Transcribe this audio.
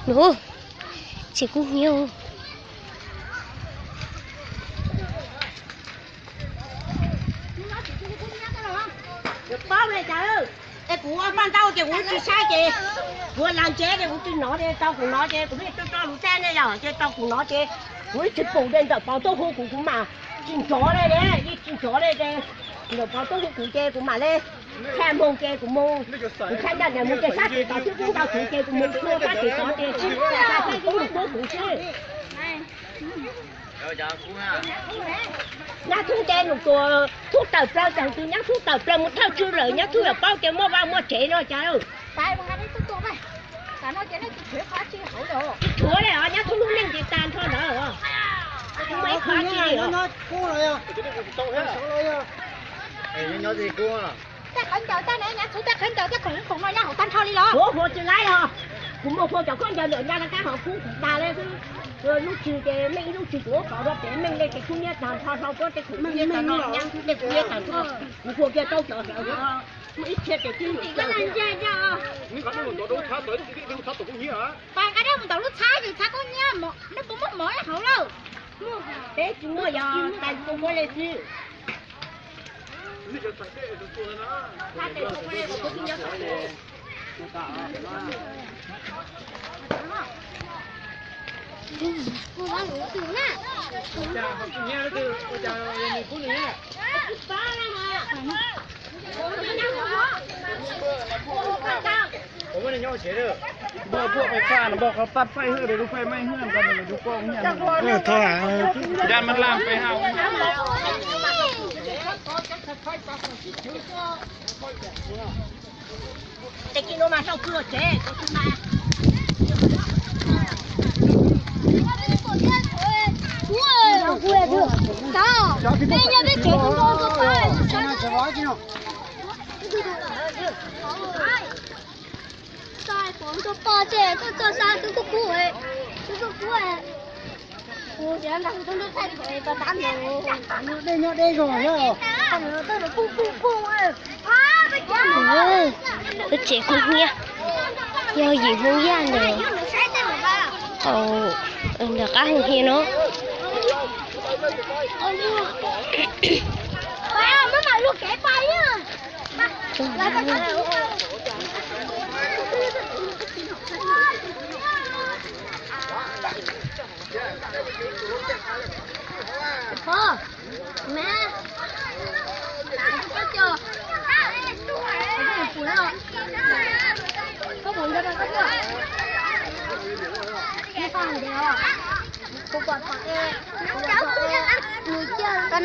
Nub, tsis kub hnyiab. Paub li cas, es kuv ua paj ntaub ces kuv tsis saib ces kuv ua las ntsev ces kuv tsis hnov ces tau kuv hnov ces kuv pheej tso tso lus teb ne yom ces tau kuv hnov ces kuv tsis pum ces ntawm pov tub hu kuv kuv mam tsis nrov li, yeej tsis nrov li ces ntawm pov tub hu kuv ces kuv mam li tshaj moog ces kuv mus, kuv tshaj nram mus ces sab tim tod twb kub ntau kuv ces kuv mus txhua sab tim tod ces tsis tau saib tub mus puab kuv xwb. Nyab Thub ces nws tuaj, Thub tawm plaws, thaum twg Nyab Thub tawm plaws mus thawj tswg lawm Nyab Thub yuav paub tias muaj vaj muaj tsev no cas. Tsis tshuav li os, Nyab Thub lub neej ces tag nrho ntawd os. Muaj ib qho tsis li os. Tej qhov ncaws tej ne, Nyab Thub tej qhov ncaws tej khoom khoom no nyob hauv tag nrho li los? Kuv hu tsis laib os. Kuv muaj phau cov khoom ncaws ntawm nyab laj kab hov kub kuv tas li xwb. Lub tswg ces meej ib lub tswg kuv ua qhov rau pem meej li ces kub nyiab tag nrho rau puab tej khoom kub nyiab tag nrho, tej kub nyiab tag nrho. Kuv hu kiag rau cov sawv muaj ib txhia ces twb ntawd. Pas nqa dej mus ntawm lub txhab ces txhab kub nyiab, nej puas muaj mov hauv lauj? Peb tsis muaj, yog tais kuv muab li xwb. Thov, ces kis no mas sau kwj tsev. Lub tsev kub hnyiab, yog yim Hmoob Yaj ntawd. Ntawm qab hu hi no.